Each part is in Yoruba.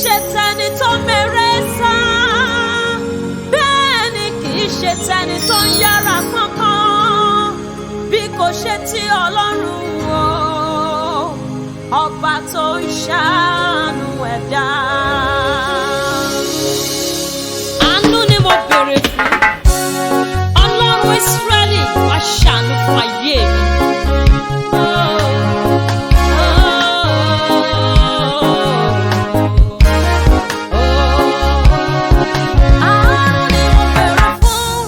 Ṣe tẹni tó mèrè sá, bẹ́ẹ̀ ni kì í ṣe tẹni tó ń yára kánkán, bí kò ṣe ti Ọlọ́run o, ọba tó ń ṣàánú ẹ̀dá. Àánú ni mo béèrè fún. Ọlọ́run Ísírẹ́lì, wá ṣàánú fún ayé mi. Àánú ni mo béèrè fún.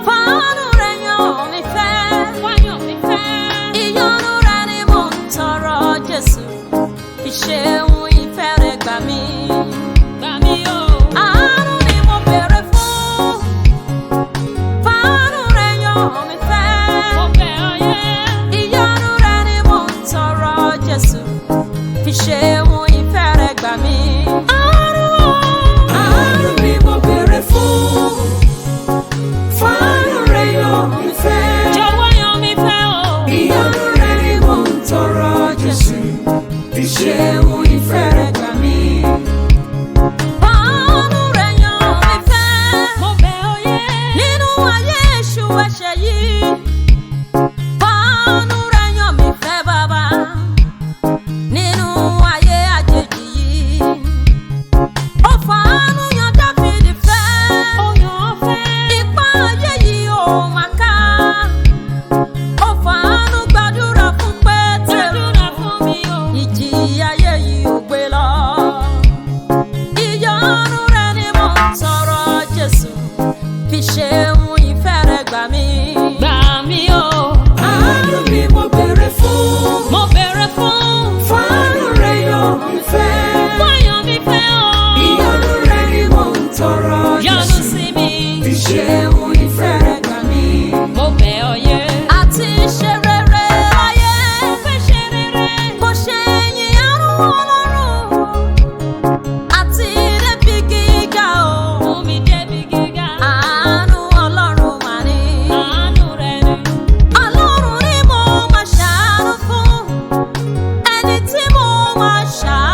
Fàánú rẹ̀ yàn mí fẹ́. Ìyọ́nú rẹ̀ ni mò ń tọrọ, Jésù. Ìṣeun ìfẹ́ rẹ̀ gbà mí. Àánú ni mo béèrè fún. Fàánú rẹ̀ yàn mí fẹ́. Ìyọ́nú rẹ̀ ni mò ń tọrọ, Jésù. Ìṣeun ìfẹ́ rẹ̀ gbà mí. Àánú o. Àánú ni mo béèrè fún. Fàánú rẹ̀ yàn mí fẹ́. Jọ̀wọ́ yàn mí fẹ́ o. Ìyọ́nú rẹ̀ ni mò ń tọrọ, Jésù. Ìṣeun ìfẹ́ rẹ̀ gbà mí. Fàánú rẹ̀ yàn mí fẹ́. Mo bẹ̀ ọ́ yé. Nínú ayé èṣù ẹ̀ṣẹ̀ yìí. Fàánú rẹ̀ yàn mí fẹ́, bàbá. Nínú ayé àjèjì yìí. Ó fàánú yan Dáfídì fẹ́. Ó yàn án fẹ́. Ipá ayé yìí ò máa ká. Ó fàánú gbàdúrà fún Pétérù. Gbàdúrà fún mi o. Ìjì ayé yìí ò gbé lọ. Ìyọ́nú rẹ̀ ni mo ń tọrọ, Jésù. Fi ṣeun ìfẹ́ rẹ̀ gbà mí. Gbà mí o. Àánú ni mo béèrè fún. Mo béèrè fún. Fàánú rẹ̀ yàn mí fẹ́. Wáyọ̀ mi fẹ́ o. Ìyọ́nú rẹ̀ ni mò ń tọrọ, Yọ́nú Jésù. sí mi. Ìṣeun ìfẹ́ rẹ̀ gbà mí. Mo bẹ̀ ọ́ yé. Àti ṣe rere láyé. Mo fẹ́ ṣe rere. Kò ṣe ẹ̀yìn àrùn Ọlọ́run. Àti débi gíga o. Mú mi débi gíga. Àánú Ọlọ́run mà ní. Àánú rẹ̀ ni. Ọlọ́run ni mo máa ṣàánú fún. Ẹni tí mo máa ṣàánú.